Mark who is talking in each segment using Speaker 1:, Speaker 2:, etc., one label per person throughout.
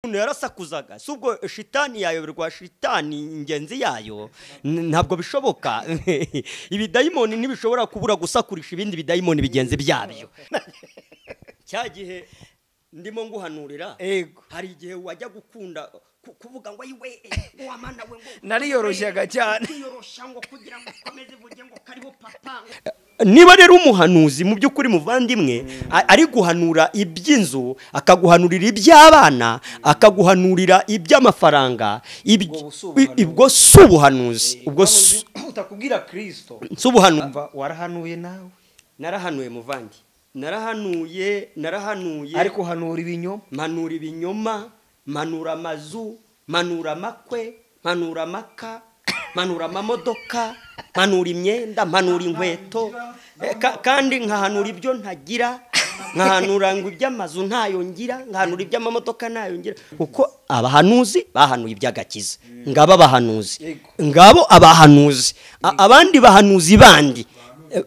Speaker 1: Yarasakuzaga si ubwo shitani yayoberwa shitani ingenzi yayo, ntabwo bishoboka. Ibidayimoni ntibishobora kubura gusakurisha ibindi bidayimoni bigenzi byabyo. Cya gihe ndimo nguhanurira, hari igihe wajya gukunda kuvuga ngo ayiwe wamana we, ngo
Speaker 2: nariyoroshyaga cyane,
Speaker 1: kwiyoroshya ngo kugira ngo ukomeze uvuge ngo kariho papa. Niba rero umuhanuzi mu by'ukuri muvandimwe ari guhanura iby'inzu, akaguhanurira iby'abana, akaguhanurira iby'amafaranga, ubwo si ubuhanuzi. Ubwo
Speaker 2: utakubwira Kristo
Speaker 1: si ubuhanuzi.
Speaker 2: Warahanuye nawe?
Speaker 1: Narahanuye muvandi, narahanuye, narahanuye.
Speaker 2: Ariko hanura ibinyoma?
Speaker 1: Mpanura ibinyoma, mpanura amazu, mpanura amakwe, mpanura amaka, mpanura amamodoka, mpanura imyenda, mpanura inkweto, kandi nkahanura ibyo ntagira, nkahanura ngo iby'amazu ntayo ngira, nkahanura iby'amamodoka ntayo ngira. Kuko abahanuzi bahanuye iby'agakiza, ngabo abahanuzi, ngabo abahanuzi. Abandi bahanuzi bandi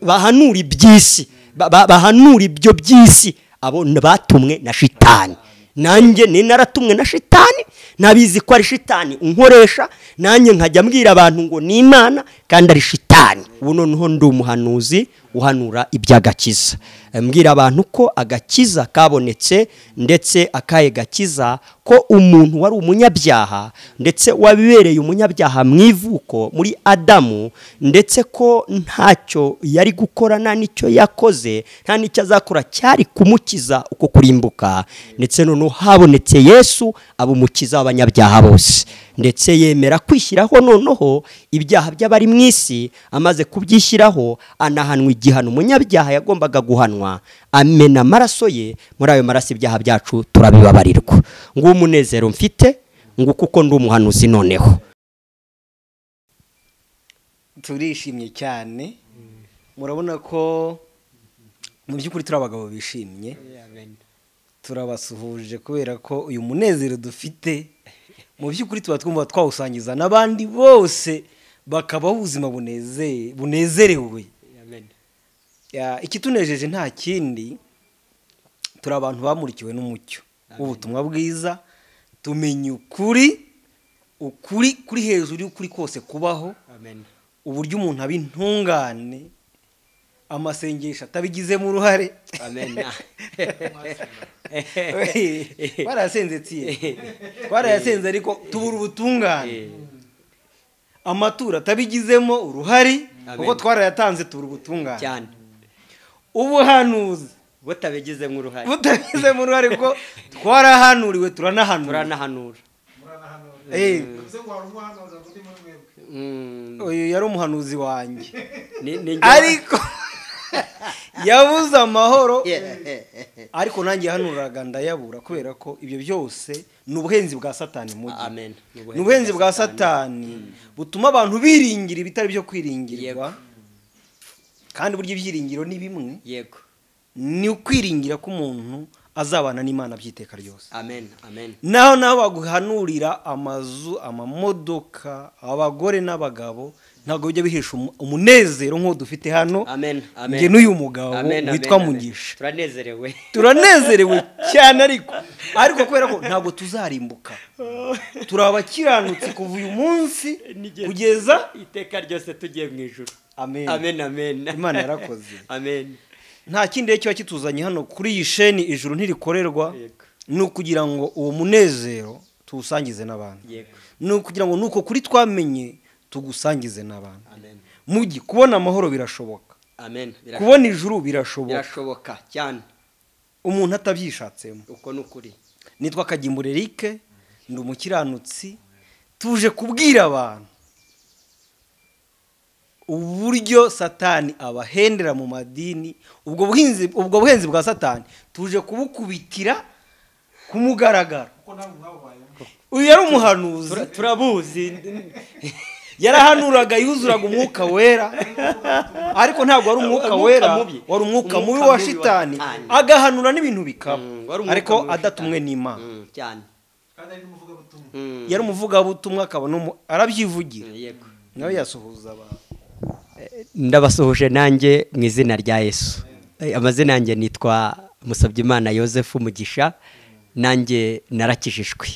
Speaker 1: bahanura iby'isi, bahanura ibyo by'isi, abo batumwe na shitani. Nanjye ni naratumwe na shitani, nabizi ko ari shitani unkoresha, nanjye nkajya mbwira abantu ngo ni Imana kandi ari shitani. Ubu noneho ndi umuhanuzi uhanura iby'agakiza, mbwira abantu ko agakiza kabonetse, ndetse akaye gakiza ko umuntu wari umunyabyaha, ndetse wabibereye umunyabyaha mu ivuko muri Adamu, ndetse ko ntacyo yari gukora, nta nicyo yakoze, nta nicyo azakora cyari kumukiza uko kurimbuka. Ndetse noneho habonetse Yesu aba umukiza w'abanyabyaha bose, ndetse yemera kwishyiraho noneho ibyaha by'abari mu isi. Amaze kubyishyiraho anahanwa igihano umunyabyaha yagombaga guhanwa, amena amaraso ye, muri ayo maraso ibyaha byacu turabibabarirwa. Nguwo umunezero mfite, ngo kuko ndi umuhanuzi noneho.
Speaker 2: Turishimye cyane, murabona ko mu by'ukuri turi abagabo bishimye. Turabasuhuje kubera ko uyu munezero dufite mu by'ukuri tuba twumva twawusangiza n'abandi bose, bakabaho ubuzima bunezerewe. Ikitunejeje nta kindi, turi abantu bamurikiwe n'umucyo w'ubutumwa bwiza, tumenya ukuri, ukuri kuri hejuru y'ukuri kose kubaho, uburyo umuntu aba intungane, amasengesho atabigizemo uruhare. Twarayasenze tsiye, twarayasenze ariko tubura ubutungane. Amaturo atabigizemo uruhare, kuko twarayatanze tubura ubutungane
Speaker 1: cyane.
Speaker 2: Ubuhanuzi
Speaker 1: butabigizemo uruhare,
Speaker 2: butabigizemo uruhare kuko twarahanuriwe, turanahanura,
Speaker 1: turanahanura.
Speaker 2: Uyu yari umuhanuzi wanjye, ariko yabuze amahoro, ariko nanjye yahanuraga ndayabura, kubera ko ibyo byose ni ubuhenzi bwa Satani.
Speaker 1: Amen.
Speaker 2: Ni ubuhenzi bwa Satani butuma abantu biringira ibitari byo kwiringirwa, kandi burya ibyiringiro ni bimwe.
Speaker 1: Yego,
Speaker 2: ni ukwiringira ko umuntu azabana n'Imana byiteka ryose.
Speaker 1: Amen, amen.
Speaker 2: Naho naho baguhanurira amazu, amamodoka, abagore n'abagabo, ntabwo bijya bihesha umunezero nk'uwo dufite hano.
Speaker 1: Amen, amen.
Speaker 2: Nge n'uyu mugabo witwa Mugisha
Speaker 1: turanezerewe,
Speaker 2: turanezerewe cyane, ariko kubera ko ntabwo tuzarimbuka, turi abakiranutsi kuva uyu munsi kugeza
Speaker 1: iteka ryose tugiye mu ijuru.
Speaker 2: Amen,
Speaker 1: amen, amen.
Speaker 2: Imana yarakoze.
Speaker 1: Amen.
Speaker 2: Nta kindi kiba kituzanye hano kuri iyi sheni Ijuru Ntirikorerwa, ni ukugira ngo uwo munezero tuwusangize n'abantu, ni ukugira ngo nuko kuri twamenye tugusangize n'abantu. Mugi kubona amahoro birashoboka, kubona ijuru birashoboka,
Speaker 1: birashoboka cyane
Speaker 2: umuntu atabyishatsemo.
Speaker 1: Uko ni ukuri.
Speaker 2: Nitwa Kagimbura Eric, ndi umukiranutsi, tuje kubwira abantu uburyo Satani abahendera mu madini. Ubwo buhenzi bwa Satani tuje kubukubitira ku mugaragaro. Uyu yari umuhanuzi,
Speaker 1: turabuzi,
Speaker 2: yarahanuraga, yuzuraga umwuka wera, ariko ntabwo wari umwuka wera, wari umwuka mubi wa shitani, agahanura n'ibintu bikaba, ariko adatumwe n'Imana. Yari umuvugabutumwa, akaba arabyivugira, nawe yasuhuza abantu.
Speaker 1: Ndabasuhuje nanjye mu izina rya Yesu. Amazina yanjye nitwa Musabyimana Yozefu Mugisha, Nanjye narakijijwe,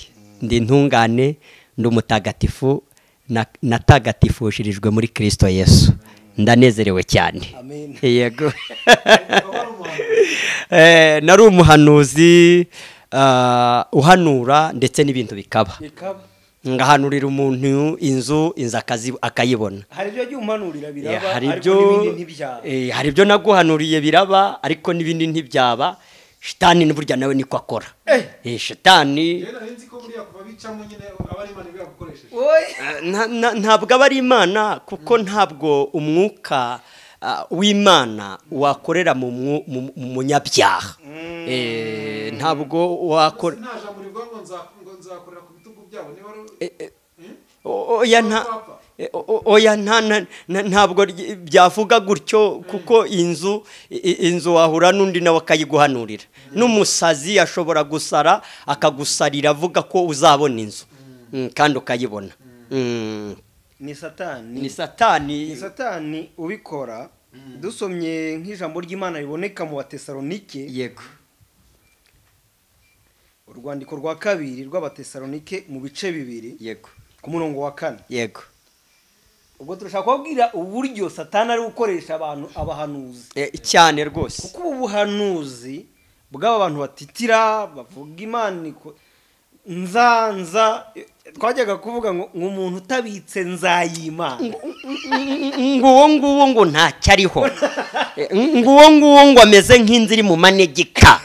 Speaker 1: ndi intungane, ndi umutagatifu, natagatifushirijwe muri Kristo Yesu. Ndanezerewe cyane. Yego. Nari umuhanuzi uhanura ndetse n'ibintu bikaba. Ngahanurira umuntu inzu akayibona.
Speaker 2: Hari ibyo yagiye umpanurira biraba, ariko n'ibindi ntibyaba.
Speaker 1: Hari ibyo naguhanuriye biraba, ariko n'ibindi ntibyaba. Shitani burya nawe niko akora. Shitani ntabwo aba ari Imana, kuko ntabwo umwuka w'Imana wakorera mu munyabyaha. Ntabwo wakora. Oya ntabwo byavuga gutyo, kuko inzu wahura n'undi nawe akayiguhanurira. N'umusazi ashobora gusara akagusarira avuga ko uzabona inzu kandi ukayibona.
Speaker 2: Ni Satani. Ni Satani. Ni Satani ubikora. Dusomye nk'ijambo ry'Imana riboneka mu Batesalonike.
Speaker 1: Yego.
Speaker 2: Urwandiko rwa kabiri rw'Abatesalonike mu bice 2.
Speaker 1: Yego.
Speaker 2: Ku murongo wa 4.
Speaker 1: Yego.
Speaker 2: Ubwo turashaka kubabwira uburyo Satani ari gukoresha abantu abahanuzi.
Speaker 1: Cyane rwose.
Speaker 2: Kuko ubuhanuzi bw'aba bantu batitira bavuga Imana nzanza, twajyaga kuvuga ngo umuntu utabitse nzayimana,
Speaker 1: nguwo nguwo ngo ntacyo ariho, nguwo nguwo ngo ameze nk'inzu iri mu manegeka.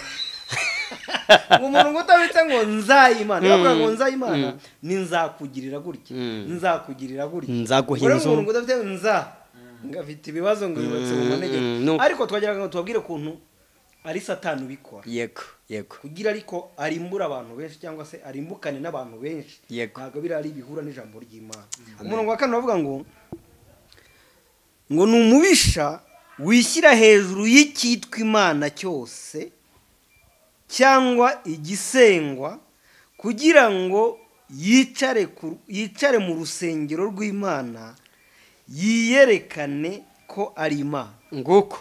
Speaker 2: Umuntu ngo utabitse ngo nzayimana, bavuga ngo nzayimana ni nzakugirira gutya, nzakugirira gutya,
Speaker 1: nzaguha inzu.
Speaker 2: Umuntu ngo udafite nza ngafite ibibazo ngo yubatse mu manegeka. Ariko twageraga ngo tubabwire ukuntu ari Satani ubikora.
Speaker 1: Yego, yego.
Speaker 2: Kugira ariko arimbura abantu benshi cyangwa se arimbukane n'abantu benshi. Ntabwo birari bihura n'ijambo ry'Imana. Umurongo wa 4 bavuga ngo ni umubisha wishyira hejuru y'icyitwa Imana cyose cyangwa igisengwa, kugira ngo yicare mu rusengero rw'Imana yiyerekane ko ari Imana.
Speaker 1: Nguko.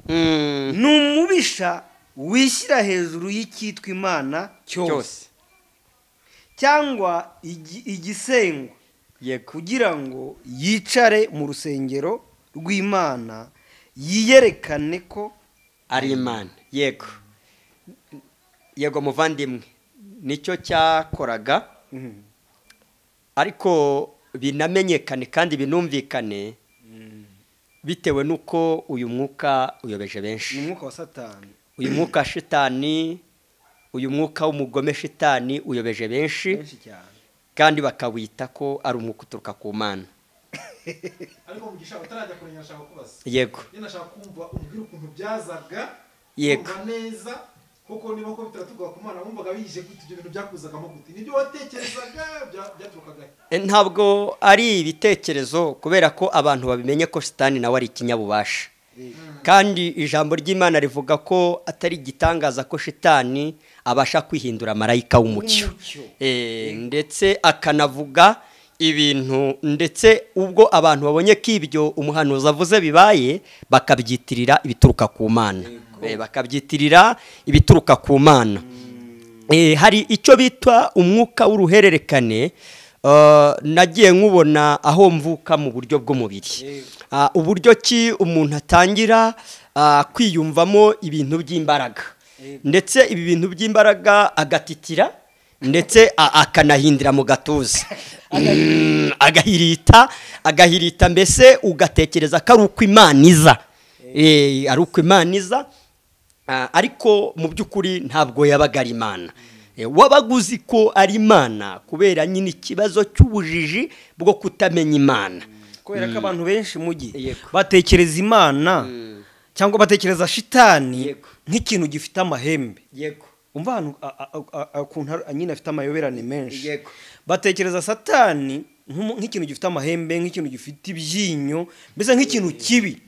Speaker 2: Ni umubisha wishyira hejuru y'icyitwa Imana cyose cyangwa igisengwa, kugira ngo yicare mu rusengero rw'Imana yiyerekane ko
Speaker 1: ari Imana. Yego. Yego muvandimwe, nicyo cyakoraga. Ariko binamenyekane kandi binumvikane bitewe nuko uyu mwuka uyobeje benshi.
Speaker 2: Ni umwuka wa Satani.
Speaker 1: Uyu mwuka shitani, uyu mwuka w'umugome shitani uyobeje benshi kandi bakawita ko ari umwuka uturuka ku Mana.
Speaker 3: Ariko mugisha utarajya kurenya ashaka kubaza.
Speaker 1: Yego.
Speaker 3: Yena ashaka kumva umbwira ukuntu byazaga.
Speaker 1: Yego.
Speaker 3: Neza kuko niba ko bitaratuvuga ku Mana wumvaga bije gute ibyo bintu byakuzagamo gute? Nibyo watekerezaga byaturukaga?
Speaker 1: Ntabwo ari ibitekerezo, kubera ko abantu babimenye ko Satani nawe ari ikinyabubasha. Kandi ijambo ry'Imana rivuga ko atari igitangaza ko Shitani abasha kwihindura marayika w'umucyo. Ndetse akanavuga ibintu, ndetse ubwo abantu babonye ko ibyo umuhanuzi avuze bibaye bakabyitirira ibituruka ku Mana. Bakabyitirira ibituruka ku Mana. Hari icyo bitwa umwuka w'uruhererekane. Nagiye nkubona aho mvuka mu buryo bw'umubiri. Uburyo ki umuntu atangira kwiyumvamo ibintu by'imbaraga, ndetse ibi bintu by'imbaraga agatitira, ndetse akanahindira mu gatuza, agahirita, mbese ugatekereza ko ari uko Imana iza, ari uko Imana iza, ariko mu by'ukuri ntabwo yabaga ari Imana. Wabaga uzi ko ari Imana kubera nyine ikibazo cy'ubujiji bwo kutamenya Imana.
Speaker 2: Kubera ko abantu benshi mugi batekereza Imana cyangwa batekereza Shitani nk'ikintu gifite amahembe.
Speaker 1: Yego.
Speaker 2: Umva ahantu ukuntu nyine afite amayoberane menshi. Yego. Batekereza Satani nk'ikintu gifite amahembe, nk'ikintu gifite ibyinyo, mbese nk'ikintu kibi.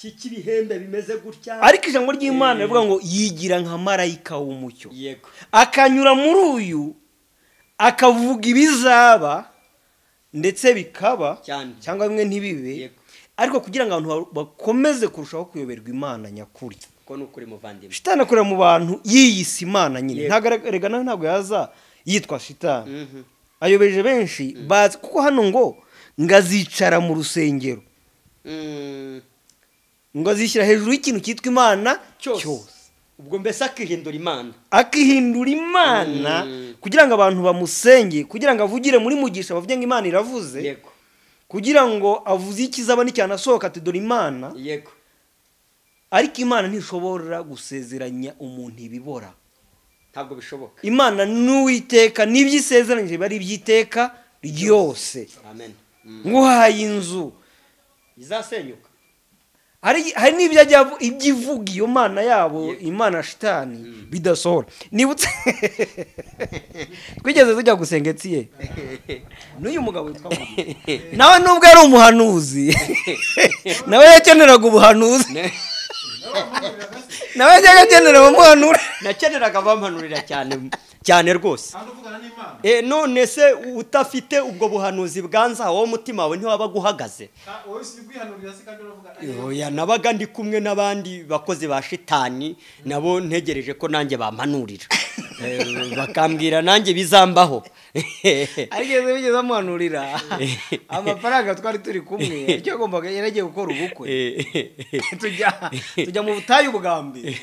Speaker 1: Kibihembe bimeze gutya.
Speaker 2: Ariko ijambo ry'Imana rivuga ngo yigira nka marayika w'umucyo.
Speaker 1: Yego.
Speaker 2: Akanyura muri uyu akavuga ibizaba ndetse bikaba cyangwa bimwe ntibibe. Ariko kugira ngo abantu bakomeze kurushaho kuyoberwa Imana nyakuri.
Speaker 1: Ko nukuri muvandimwe.
Speaker 2: Shitani akorera mu bantu yiyise Imana nyine. Ntagarega nawe ntabwo yaza yitwa shitani. Ayobeje benshi bazi kuko hano ngo ngazicara mu rusengero. Ngo azishyira hejuru y'ikintu cyitwa Imana cyose.
Speaker 1: Ubwo mbese akihindura Imana.
Speaker 2: Akihindura Imana kugira ngo abantu bamusenge, kugira ngo avugire muri Mugisha bavuge ngo Imana iravuze.
Speaker 1: Yego.
Speaker 2: Kugira ngo avuze ikizaba n'icyanasohoka ati dore Imana.
Speaker 1: Yego.
Speaker 2: Ariko Imana ntishobora gusezeranya umuntu ibibora.
Speaker 1: Ntabwo bishoboka.
Speaker 2: Imana n'Uwiteka n'ibyo isezeranyije bari ibyiteka ryose.
Speaker 1: Amen.
Speaker 2: Nguhaye inzu
Speaker 1: izasenyuka.
Speaker 2: Hari n'ibyo ajya ibyivuga iyo Mana yabo, Imana shitani bidasohora. Nibutse twigeze tujya gusenga Etiye n'uyu mugabo witwa Mugisha, nawe nubwo ari umuhanuzi nawe yakeneraga ubuhanuzi, nawe yajyaga akenera abamuhanura.
Speaker 1: Nakeneraga abampanurira cyane cyane rwose. None se utafite ubwo buhanuzi bwanza wowe umutima wawe ntiwaba guhagaze? Oya, nabaga ndi kumwe n'abandi bakozi ba shitani nabo ntegereje ko nanjye bampanurira, bakambwira nanjye bizambaho.
Speaker 2: Arigeze bigeze amuhanurira amafaranga twari turi kumwe, icyo yagombaga yaragiye gukora ubukwe. Tujya mu butayu bwa mbere,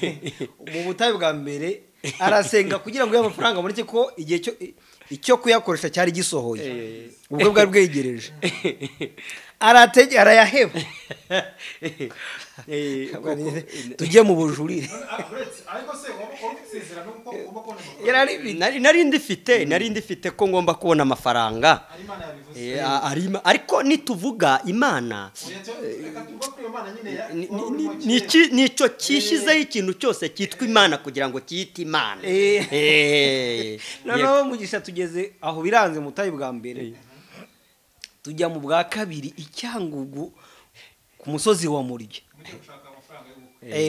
Speaker 2: mu butayu bwa mbere arasenga kugira ngo amafaranga aboneke ko igihe cyo icyo kuyakoresha cyari gisohoye, ubwo bwari bwegereje. Arayaheba. Tujye mu bujurire.
Speaker 1: Nari ndifite ko ngomba kubona amafaranga. Ariko nituvuga Imana nicyo cyishyizeho ikintu cyose cyitwa Imana kugira ngo cyite Imana.
Speaker 2: Noneho Mugisha tugeze aho biranze mu butayu bwa mbere, tujya mu bwa kabiri i Cyangugu ku musozi wa Murya.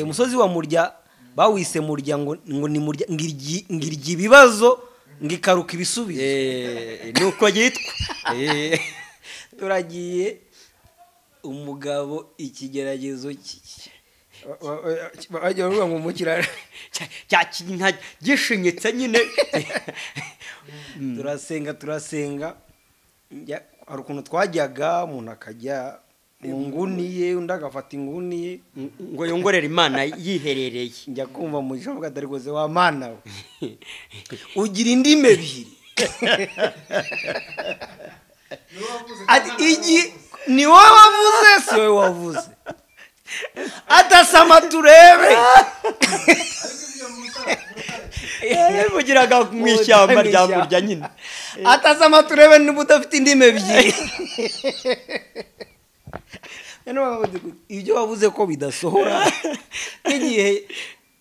Speaker 2: Umusozi wa Murya bawise Murya ngo ni Murya ngiryi ibibazo ngikaruka ibisubizo.
Speaker 1: Nuko yitwa.
Speaker 2: Turagiye umugabo ikigeragezo bajya bavuga ngo mukira
Speaker 1: cya kinka gishinyitse nyine.
Speaker 2: Turasenga hari ukuntu twajyaga umuntu akajya mu nguni ye undi agafata inguni ye
Speaker 1: ngo yongorere Imana yiherereye.
Speaker 2: Njya kumva Mugisha avuga ati rwose wa Mana we ugira indimi ebyiri. Ati igi ni wowe wavuze si wowe wavuze, atasama turebe.
Speaker 1: Yavugiraga mu ishyamba rya Murya nyine.
Speaker 2: Atasama turebe niba udafite indimi ebyiri. Ibyo wavuze ko bidasohora n'igihe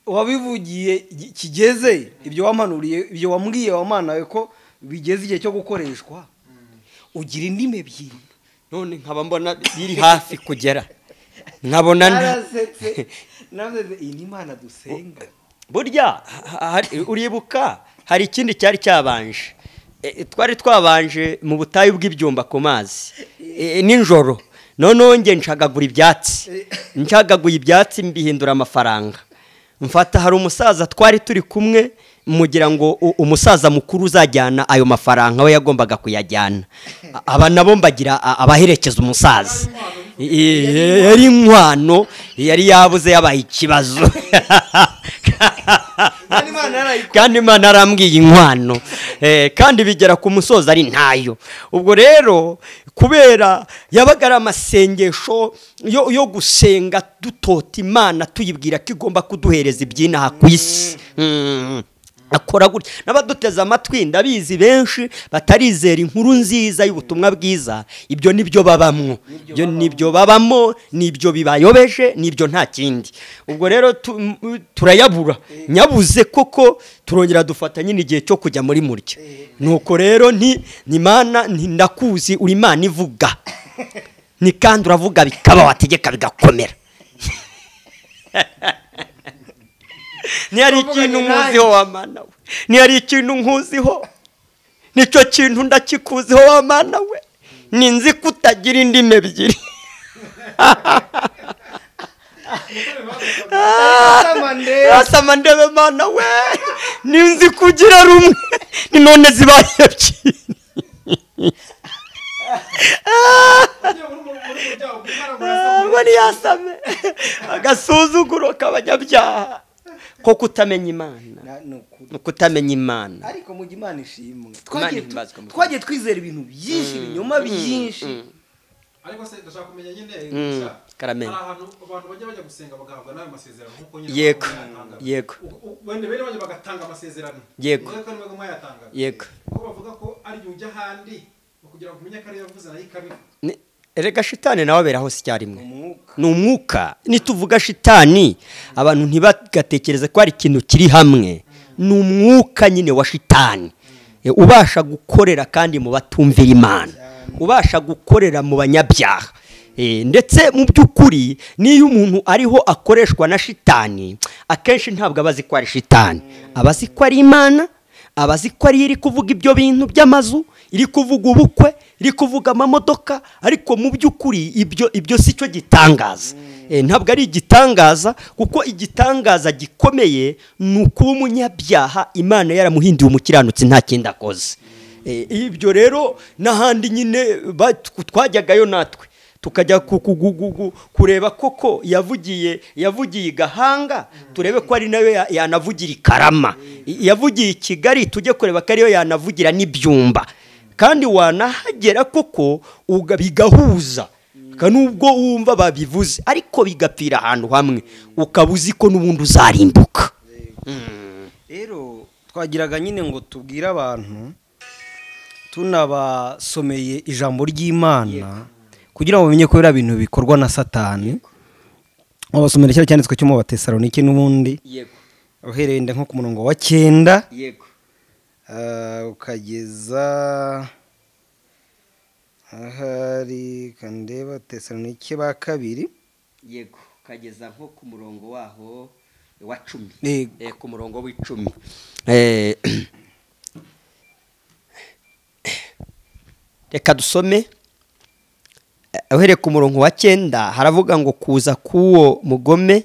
Speaker 2: wabivugiye kigeze, ibyo wamanuriye, ibyo wambwiye wa Mana we ko bigeze igihe cyo gukoreshwa,
Speaker 1: ugira indimi ebyiri. None nkaba mbona biri hafi kugera, nkabona
Speaker 2: narasetse navuze iyi ni Imana dusenga.
Speaker 1: Burya uribuka hari ikindi cyari cyabanje. Twari twabanje mu butayu bw'ibyumba ku mazi nijoro. Noneho nge nshagagura ibyatsi, nshagaguye ibyatsi mbihindura amafaranga. Mfata hari umusaza twari turi kumwe mugira ngo umusaza mukuru uzajyana ayo mafaranga we yagombaga kuyajyana. Aba nabo mbagira abaherekeza umusaza. Yari inkwano yari yabuze yabaye ikibazo. Kandi Imana arambwiye inkwano, kandi bigera ku musozi ari ntayo. Ubwo rero kubera yabaga ari amasengesho yo gusenga dutota Imana tuyibwira ko igomba kuduhereza ibyinaha ku isi. Akora gutya n'abaduteze amatwi ndabizi benshi batarizera inkuru nziza y'ubutumwa bwiza, ibyo nibyo babamwo, ibyo nibyo babamo, nibyo bibayobeje, nibyo nta kindi. Ubwo rero turayabura nyabuze koko, turongera dufata nyine igihe cyo kujya muri Murya. Nuko rero nti Imana ndakuzi uri Imana ivuga, ni kandi uravuga bikaba, wategeka bigakomera. Ntiyari ikintu nkuziho wa Mana we, ntiyari ikintu nkuziho, nicyo kintu ndakikuziho wa Mana we, ninzi kutagira indimi ebyiri. Asama ndebe mana we, ninzi kugira rumwe ni none zibaye ebyiri. Ngo niyasame. Agasuzuguro k'abanyabyaha ko kutamenya Imana. Kutamenya Imana.
Speaker 2: Ariko mu Imana ishimwe. Twagiye twizera ibintu byinshi, ibinyoma byinshi.
Speaker 3: Ariko se ndashaka kumenya nyine
Speaker 1: Karame.
Speaker 3: Hari ahantu abantu bajya gusenga bagahabwa nayo masezerano nkuko nyine.
Speaker 1: Yego. Yego.
Speaker 3: Wende bene bajya bagatanga amasezerano.
Speaker 1: Yego.
Speaker 3: Yego niba mwayatanga.
Speaker 1: Yego.
Speaker 3: Ko bavuga ko ari ujya handi kugira ngo umenye ko ari yavuze nayo ikabivuga.
Speaker 1: Erega shitani nawe abera hose icyarimwe. Ni umwuka. Nituvuga shitani abantu ntibagatekereze ko ari ikintu kiri hamwe. Ni umwuka nyine wa shitani ubasha gukorera kandi mu batumvira Imana, ubasha gukorera mu banyabyaha. Ndetse mu by'ukuri niyo umuntu ariho akoreshwa na shitani, akenshi ntabwo abazi ko ari shitani, abazi ko ari Imana, abazi ko ari iri kuvuga ibyo bintu by'amazu, iri kuvuga ubukwe, iri kuvuga amamodoka, ariko mu by'ukuri ibyo si cyo gitangaza. Ntabwo ari igitangaza, kuko igitangaza gikomeye ni ukuba umunyabyaha Imana yaramuhinduye umukiranutsi nta kindi akoze. Ibyo rero n'ahandi nyine twajyagayo natwe tukajya kureba koko yavugiye Gahanga, turebe ko ari nayo yanavugira Ikarama, yavugiye i Kigali, tujye kureba ko ariyo yanavugira n'ibyumba. Kandi wanahagera koko bigahuza, nubwo wumva babivuze ariko bigapfira ahantu hamwe, ukaba uzi ko n'ubundi uzarimbuka.
Speaker 2: Rero twagiraga nyine ngo tubwire abantu tunabasomeye ijambo ry'Imana kugira ngo bamenye ko biriya bintu bikorwa na Satani. Wabasomera cyo cyanditswe cyo mu Batesalonike n'ubundi.
Speaker 1: Yego.
Speaker 2: Uhereye nko ku murongo wa 9.
Speaker 1: Yego.
Speaker 2: Ukageza ahari kandeba Tesalonike ba kabiri.
Speaker 1: Yego, ukageza nko ku murongo waho wa 10. Ku murongo w'icumi. Reka dusome uhereye ku murongo wa 9, haravuga ngo kuza k'uwo mugome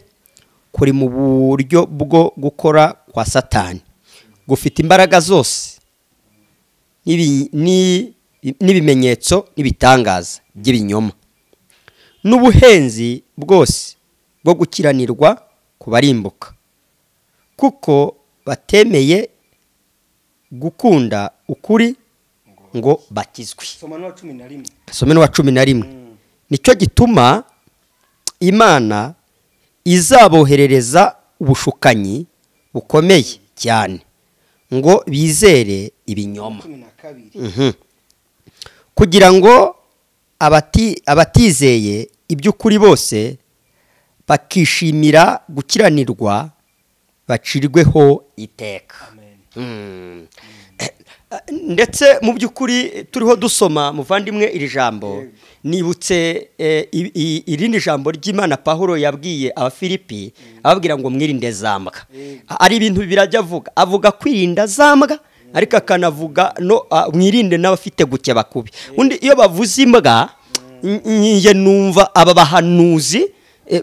Speaker 1: kuri mu buryo bwo gukora kwa Satani, gufite imbaraga zose n'ibimenyetso n'ibitangaza by'ibinyoma n'ubuhenzi bwose bwo gukiranirwa kubarimbuka, kuko batemeye gukunda ukuri ngo bakizwe.
Speaker 2: Soma n'uwa 11.
Speaker 1: Soma n'uwa 11. Nicyo gituma Imana izaboherereza ubushukanyi bukomeye cyane ngo bizere ibinyoma, kugira ngo abatizeye iby'ukuri bose bakishimira gukiranirwa bacirweho iteka. Ndetse mu by'ukuri turiho dusoma muvandimwe iri jambo, nibutse irindi jambo ry'Imana Pawulo yabwiye Abafilipi, ababwira ngo mwirinde zambwa. Ari ibintu birajya avuga kwirinda zambwa, ariko akanavuga no mwirinde n'abafite gukeba kubi. Undi iyo bavuze imbwa nge numva aba bahanuzi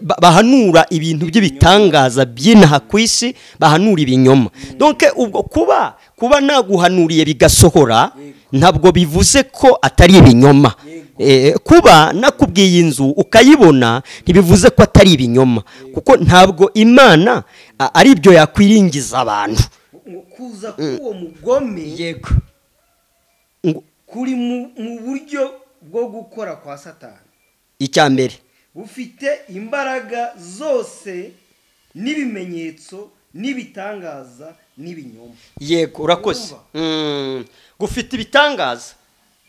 Speaker 1: bahanura ibintu by'ibitangaza by'inaha ku isi, bahanura ibinyoma. Donc ubwo kuba naguhanuriye bigasohora ntabwo bivuze ko atari ibinyoma. Kuba nakubwiye inzu ukayibona ntibivuze ko atari ibinyoma, kuko ntabwo Imana ari ibyo yakwiringiza abantu.
Speaker 2: Kuza k'uwo mugome,
Speaker 1: yego,
Speaker 2: kuri mu buryo bwo gukora kwa Satani,
Speaker 1: icya mbere
Speaker 2: bufite imbaraga zose n'ibimenyetso n'ibitangaza n'ibinyoma.
Speaker 1: Yego, urakoze. Gufite ibitangaza,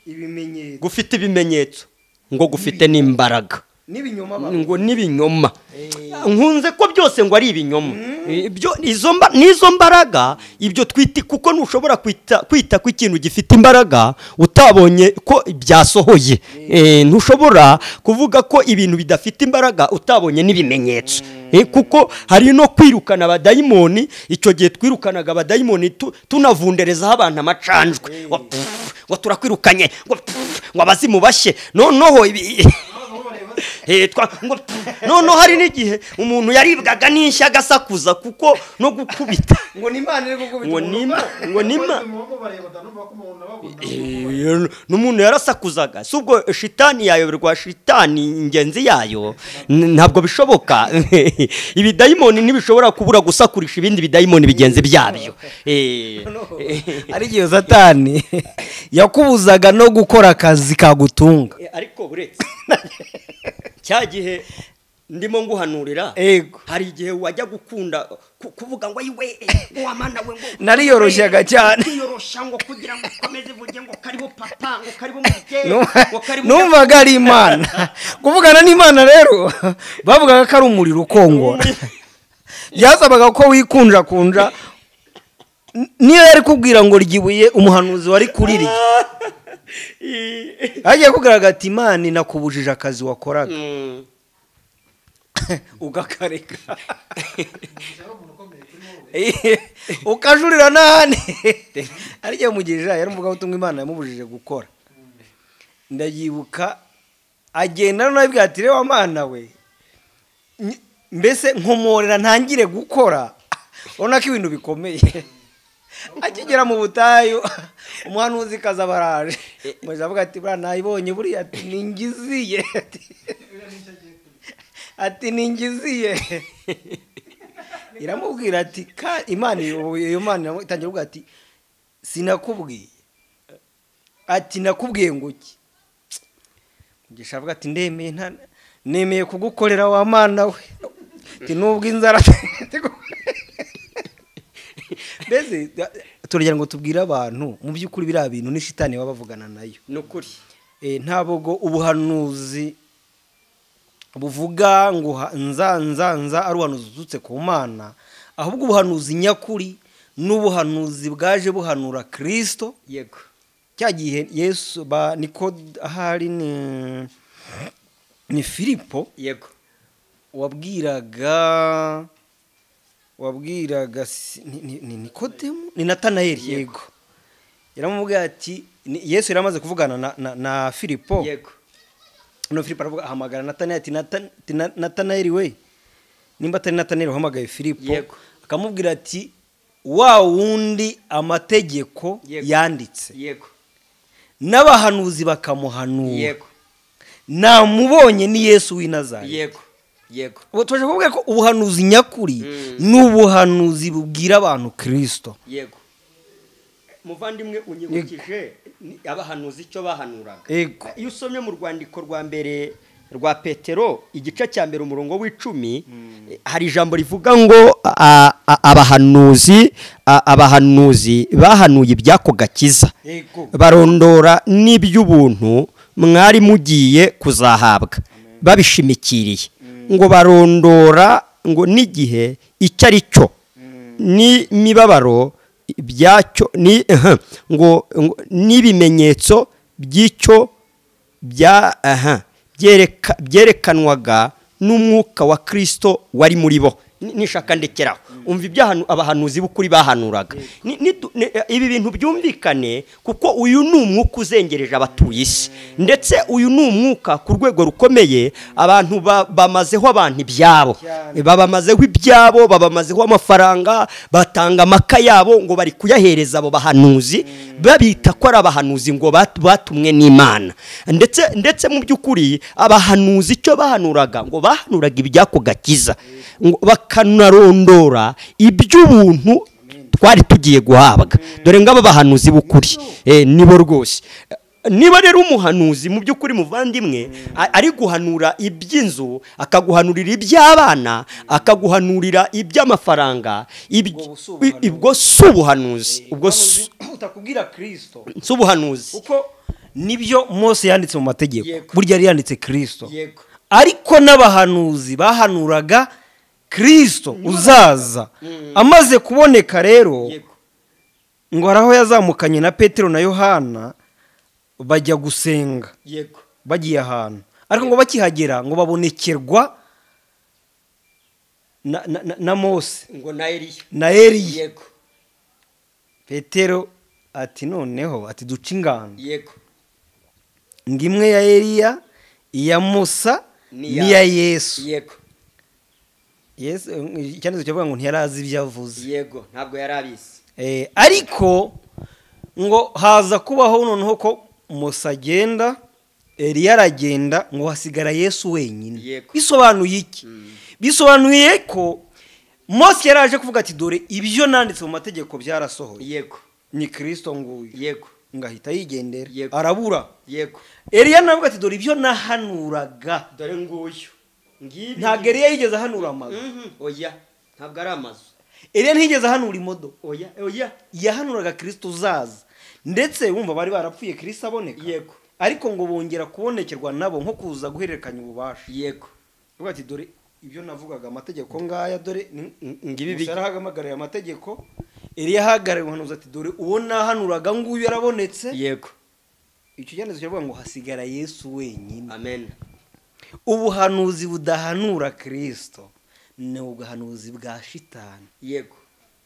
Speaker 2: ibimenyetso,
Speaker 1: gufite ibimenyetso, ngo gufite n'imbaraga
Speaker 2: n'ibinyoma,
Speaker 1: ngo n'ibinyoma. Nkunze ko byose ngo ari ibinyoma. Ibyo nizo mbaraga ibyo twita, kuko ntushobora kwita ku ikintu gifite imbaraga utabonye ko byasohoye. Ntushobora kuvuga ko ibintu bidafite imbaraga utabonye n'ibimenyetso. Kuko hari no kwirukana abadayimoni. Icyo gihe twirukanaga abadayimoni tunavunderezaho abantu amacanjwe, ngo turakwirukanye, ngo abazimu bashye. Noneho Ngo noneho hari n'igihe umuntu yaribwaga n'inshyi agasakuza kuko no gukubita
Speaker 2: ngo ni Imana iri gukubita
Speaker 1: ngo ni n'umuntu yarasakuzaga. Si ubwo shitani yayoberwa shitani ingenzi yayo, ntabwo bishoboka. Ibidayimoni ntibishobora kubura gusakurisha ibindi bidayimoni bigenzi byabyo.
Speaker 2: Ari igihe Satani yakubuzaga no gukora akazi kagutunga.
Speaker 1: Ariko buretse cya gihe ndimo nguhanurira, hari igihe wajya gukunda kuvuga ngo ayiwe wa mana we, ngo
Speaker 2: nariyoroshyaga cyane,
Speaker 1: kwiyoroshya ngo kugira ngo ukomeze uvuge ngo karibu papa, ngo karibu mubyeyi, ngo karibu.
Speaker 2: Numvaga ari Imana. Kuvugana n'Imana rero bavugaga ko ari umuriro ukongora, byasabaga ko wikunja kunja. Niyo yari kubwira ngo ryibuye umuhanuzi wari kurirya, agiye kugaragara ati Imana inakubujije akazi wakoraga ugakareka ukajurira n'ahandi. Ariko Mugisha yari umuvugabutumwa Imana yamubujije gukora. Ndayibuka agenda nabibwira ati reba Mana we, mbese nkomorera ntangire gukora, ubona ko ibintu bikomeye. Akigera mu butayu umuhanuzi kaza baraje, Mugisha avuga ati buriya nayibonye, buriya ningiziye, ati ningiziye. Iramubwira ati Imana, iyo Mana itangira kuvuga ati sinakubwiye, ati nakubwiye ngo iki? Mugisha avuga ati ndemeye, nemeye kugukorera wa Mana we, ati nubwo inzara. Mbese turagira ngo tubwire abantu mu by'ukuri biriya bintu ni shitani baba bavugana nayo.
Speaker 1: Ni ukuri.
Speaker 2: Ntabwo ubuhanuzi buvuga ngo nza nza nza ari ubuhanuzi buturutse ku Mana, ahubwo ubuhanuzi nyakuri n'ubuhanuzi bwaje buhanura Kristo.
Speaker 1: Yego.
Speaker 2: Cya gihe Yesu ba niko ahari ni Filipo.
Speaker 1: Yego.
Speaker 2: Wabwiraga ni Nikodemu, ni Natanayeli. Yego. Yaramubwiye ati Yesu yaramaze kuvugana na Filipo.
Speaker 1: Yego.
Speaker 2: No Filipo aravuga ahamagara Natanayeli ati Natanayeli we, nimba atari Natanayeli uhamagaye Filipo.
Speaker 1: Yego.
Speaker 2: Akamubwira ati wa wundi amategeko yanditse.
Speaker 1: Yego.
Speaker 2: N'abahanuzi bakamuhanura.
Speaker 1: Yego.
Speaker 2: Namubonye ni Yesu w'i Nazareti.
Speaker 1: Yego. Yego.
Speaker 2: Twaje kuvuga ko ubuhanuzi nyakuri n'ubuhanuzi bubwira abantu Kristo.
Speaker 1: Yego. Muvandimwe unyibukije abahanuzi icyo bahanuraga. Iyo usomye mu rwandiko rwa mbere rwa Petero igice cya mbere umurongo w'icumi, hari ijambo rivuga ngo abahanuzi bahanuye iby'ako gakiza, barondora n'iby'ubuntu mwari mugiye kuzahabwa babishimikiriye, ngo barondora ngo n'igihe icyo ari cyo n'imibabaro byacyo ni ngo n'ibimenyetso by'icyo byerekanwaga n'umwuka wa Kristo wari muri bo. Nishaka ndekeraho umva ibyo abahanuzi b'ukuri bahanuraga. Ibi bintu byumvikane kuko uyu ni umwuka uzengereje abatuye isi, ndetse uyu ni umwuka ku rwego rukomeye. Abantu bamazeho abantu ibyabo, babamazeho ibyabo, babamazeho amafaranga, batanga amaka yabo ngo bari kuyahereza abo bahanuzi, babita ko ari abahanuzi ngo batumwe n'Imana. Ndetse mu by'ukuri abahanuzi icyo bahanuraga ngo bahanuraga iby'ako gakiza, ngo bakanarondora iby'ubuntu twari tugiye guhabwa. Dore ngaba bahanuzi b'ukuri nibo rwose. Niba rero umuhanuzi mu by'ukuri muvandimwe ari guhanura iby'inzu, akaguhanurira iby'abana, akaguhanurira iby'amafaranga, ubwo si ubuhanuzi, ubwo
Speaker 2: utakubwira Kristo
Speaker 1: si ubuhanuzi.
Speaker 2: Kuko nibyo Mose yanditse mu mategeko, burya yari yanditse Kristo, ariko n'abahanuzi bahanuraga Kristo uzaza. Amaze kuboneka rero ngo haraho yazamukanye na Petero na Yohana bajya gusenga.
Speaker 1: Yego.
Speaker 2: Bagiye ahantu, ariko ngo bakihagera ngo babonekerwa na Mose
Speaker 1: ngo na Eliya.
Speaker 2: Na Eliya.
Speaker 1: Yego.
Speaker 2: Petero ati noneho ati duca ingando.
Speaker 1: Yego.
Speaker 2: Ngo imwe ya Eliya, iya Musa n'iya Yesu.
Speaker 1: Yego.
Speaker 2: Yesu icyanditse cyavuga ngo ntiyarazi ibyo avuze.
Speaker 1: Yego, ntabwo yarabizi.
Speaker 2: Ariko ngo haza kubaho noneho ko Musa agenda, Eliya aragenda, ngo hasigara Yesu wenyine. Bisobanuye iki? Bisobanuye ko Mose yaraje kuvuga ati dore ibyo nanditse mu mategeko byarasohoye.
Speaker 1: Yego.
Speaker 2: Ni Kristo nguyu.
Speaker 1: Yego.
Speaker 2: Ngahita yigendera. Arabura.
Speaker 1: Yego.
Speaker 2: Eliya navuga ati dore ibyo nahanuraga.
Speaker 1: Dore nguyu. Ngibi.
Speaker 2: Ntabwo Eliya yigeze ahanura amazu.
Speaker 1: Oya, ntabwo ari amazu.
Speaker 2: Eliya ntiyigeze ahanura imodoka.
Speaker 1: Oya, oya.
Speaker 2: Yahanuraga Kristo uzaza. Ndetse wumva bari barapfuye Kristo aboneka.
Speaker 1: Yego.
Speaker 2: Ariko ngo bongera kubonekerwa nabo nko kuza guhererekanya ububasha.
Speaker 1: Yego.
Speaker 2: Uvuga ati dore ibyo navugaga amategeko ngaya, dore
Speaker 1: ngibi
Speaker 2: Musa yarahagamagariye amategeko, Eliya ahagarariye umuhanuzi ati dore uwo nahanuraga nguyu yarabonetse.
Speaker 1: Yego.
Speaker 2: Icyo cyanditse kiravuga ngo hasigara Yesu wenyine.
Speaker 1: Amen.
Speaker 2: Ubuhanuzi budahanura Kristo ni ubuhanuzi bwa shitani.
Speaker 1: Yego.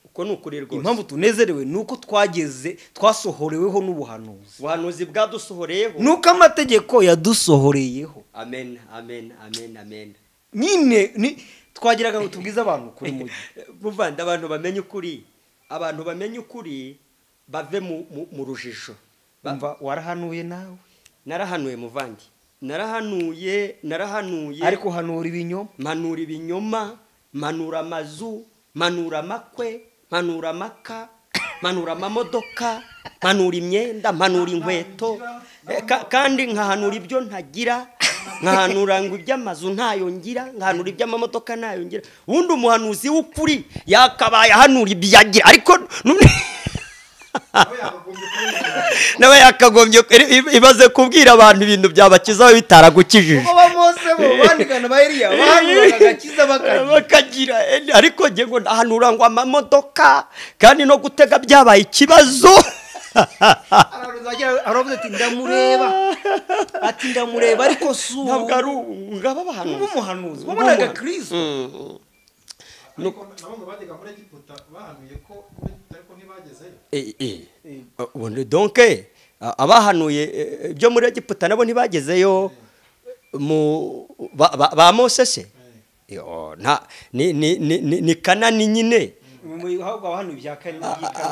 Speaker 1: Uko ni ukuri rwose.
Speaker 2: Impamvu tunezerewe nuko twageze twasohoreweho n'ubuhanuzi.
Speaker 1: Ubuhanuzi bwadusohoreyeho.
Speaker 2: Nuko amategeko yadusohoreyeho.
Speaker 1: Amen, amen, amen, amen.
Speaker 2: Nyine ni twagiraga ngo tubwize abantu kuri mujyi.
Speaker 1: Muvanda abantu bamenye ukuri. Abantu bamenye ukuri bave mu rujijo.
Speaker 2: Umva warahanuye nawe?
Speaker 1: Narahanuye muvandi. Narahanuye.
Speaker 2: Ariko hanura ibinyoma.
Speaker 1: Manura ibinyoma, manura amazu, manura amakwe, manura amaka, manura amamodoka, manura imyenda, manura inkweto, kandi nkahanura ibyo ntagira, nkahanura ngo iby'amazu ntayo ngira, nkahanura iby'amamodoka ntayo ngira. Ubundi umuhanuzi w'ukuri yakabaye ahanura ibyo agira, ariko nawe yakagombye ibaze kubwira abantu ibintu byabakiza bitaragukijije.
Speaker 2: Kuko ba Mose bo bandikana ba Eliya bahanuraga agakiza
Speaker 1: bakagira, ariko nge ngo ndahanura ngo amamodoka kandi no gutega byabaye ikibazo.
Speaker 2: Aravuze ati ndamureba, ati ndamureba ariko si
Speaker 1: ntabwo ari ngaba abahanuzi.
Speaker 2: Umuhanuzi wabonaga Kristo.
Speaker 3: Ariko nabo bajyaga muri Egiputa bahanuye ko muri Egiputa ariko ntibagezeyo.
Speaker 1: Donc abahanuye ibyo muri Egiputa nabo ntibagezeyo mu ba Mose se. Ni Kanani nyine.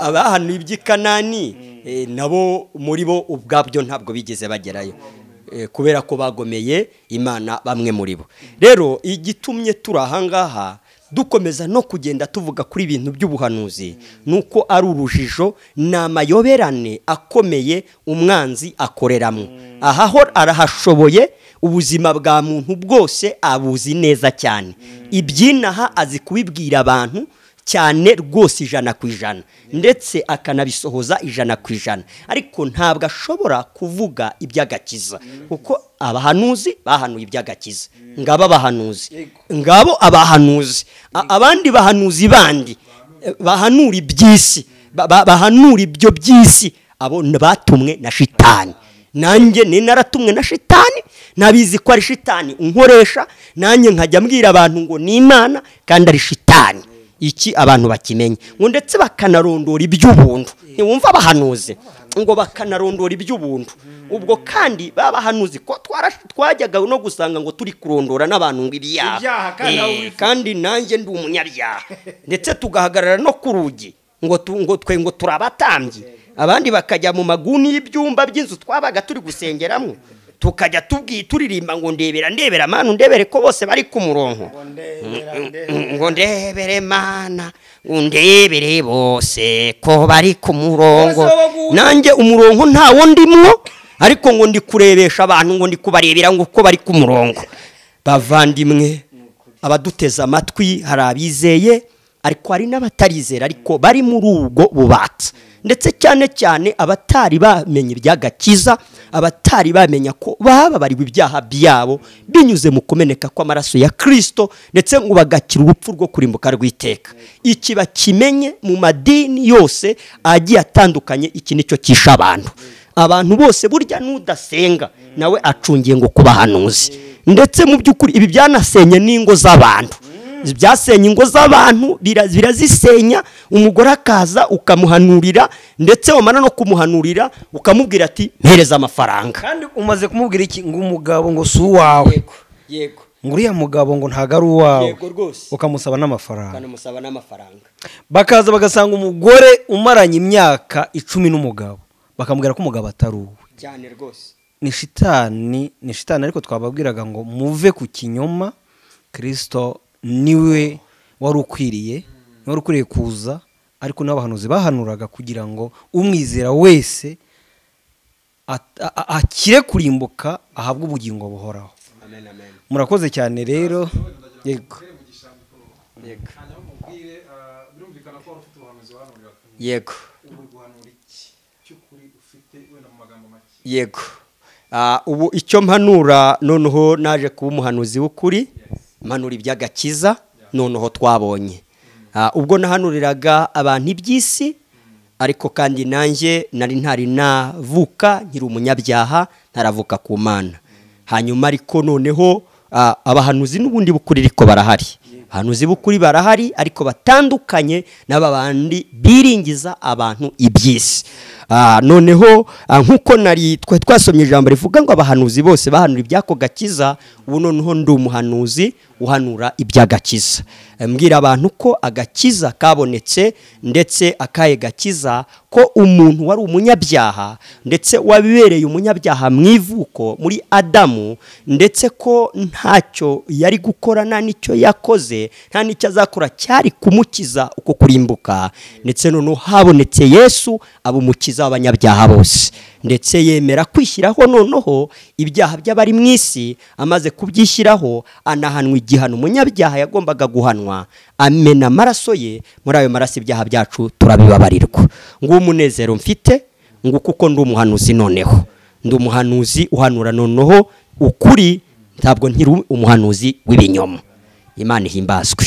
Speaker 1: Abahanuye iby'i Kanani nabo muri bo ubwabyo ntabwo bigeze bagerayo. Kubera ko bagomeye Imana bamwe muri bo. Rero igitumye turi ahangaha dukomeza no kugenda tuvuga kuri ibintu by'ubuhanuzi nuko ari urujijo n'amayoberane akomeye umwanzi akoreramo. Aha ho arahashoboye, ubuzima bwa muntu bwose abuzi neza cyane. Ibyinaha azi kubibwira abantu cyane rwose 100% ndetse akanabisohoza 100%, ariko ntabwo ashobora kuvuga iby'agakiza kuko abahanuzi bahanuye iby'agakiza. Ngabo abahanuzi, ngabo abahanuzi, abandi bahanuzi bandi bahanura iby'isi, bahanura ibyo by'isi, abo batumwe na shitani. Nanjye ni naratumwe na shitani, nabizi ko ari shitani unkoresha, nanjye nkajya mbwira abantu ngo ni Imana kandi ari shitani. Iki abantu bakimenye ngo ndetse bakanarondora iby'ubuntu. Ntiwumva abahanuzi ngo bakanarondora iby'ubuntu. Ubwo kandi babahanuzi ko twajyaga no gusanga ngo turi kurondora n'abantu ngo ibyaha, kandi nanjye ndi umunyabyaha, ndetse tugahagarara no ku rugi ngo twe ngo turabatambyi, abandi bakajya mu maguni y'ibyumba by'inzu twabaga turi gusengeramo, tukajya turirimba ngo ndebera ndebera mana ndebere ko bose bari ku murongo, ngo ndebere mana ndebere bose ko bari ku murongo. Nanjye umurongo ntawo ndimwo, ariko ngo ndi kurebesha abantu, ngo ndi kubarebera ngo uko bari ku murongo. Bavandimwe abaduteza amatwi, hari abizeye ariko hari n'abatarizera, ariko bari muri ubwo bubata, ndetse cyane cyane abatari bamenye iby'agakiza, abatari bamenya ko bababariwe ibyaha byabo binyuze mu kumeneka kw'amaraso ya Kristo, ndetse ngo bagakira urupfu rwo kurimbuka rw'iteka. Iki bakimenye mu madini yose agiye atandukanye, iki nicyo kisha abantu. Abantu bose burya n'udasenga nawe acungiye ngo kubahanuzi, ndetse mu by'ukuri ibi byanasenye n'ingo z'abantu. Byasenya ingo z'abantu, birazisenya. Umugore akaza ukamuhanurira, ndetse wamara no kumuhanurira ukamubwira ati mpereza amafaranga,
Speaker 2: kandi umaze kumubwira iki ngo umugabo ngo si uwawe.
Speaker 1: Yego.
Speaker 2: Ngo uriya mugabo ngo ntago ari uwawe, ukamusaba n'amafaranga, bakaza bagasanga umugore umaranye imyaka 10 n'umugabo, bakamubwira ko umugabo atari uwe.
Speaker 1: Cyane rwose
Speaker 2: ni shitani, ni shitani. Ariko twababwiraga ngo muve ku kinyoma. Kristo niwe wari ukwiriye, wari ukwiriye kuza, ariko n'abahanuzi bahanuraga kugira ngo umwizera wese akire kurimbuka, ahabwe ubugingo buhoraho.
Speaker 1: Amen, amen.
Speaker 2: Murakoze cyane rero. Yego.
Speaker 1: Yego. Yego. Ubu icyo mpanura noneho naje kuba umuhanuzi w'ukuri, mpanura iby'agakiza noneho twabonye. Ubwo nahanuriraga abantu iby'isi, ariko kandi nanjye nari ntari navuka, nkiri umunyabyaha, ntaravuka ku Mana. Hanyuma ariko noneho abahanuzi n'ubundi bukuri ariko barahari. Abahanuzi bukuri barahari, ariko batandukanye n'aba bandi biringiza abantu iby'isi. Noneho nkuko nari twasomye ijambo rivuga ngo abahanuzi bose bahanura iby'ako gakiza, ubu noneho ndi umuhanuzi uhanura iby'agakiza. Mbwira abantu ko agakiza kabonetse, ndetse akaye gakiza ko umuntu wari umunyabyaha, ndetse wabibereye umunyabyaha mu ivuko muri Adamu, ndetse ko ntacyo yari gukora, nta nicyo yakoze, nta nicyo azakora cyari kumukiza uko kurimbuka. Ndetse noneho habonetse Yesu aba umukiza w'abanyabyaha bose, ndetse yemera kwishyiraho noneho ibyaha by'abari mu isi. Amaze kubyishyiraho anahanwa igihano umunyabyaha yagombaga guhanwa, amena amaraso ye. Muri ayo maraso ibyaha byacu turabibabarirwa. Nguwo umunezero mfite, ngo kuko ndi umuhanuzi noneho, ndi umuhanuzi uhanura noneho ukuri, ntabwo nkiri umuhanuzi w'ibinyoma. Imana ihimbazwe.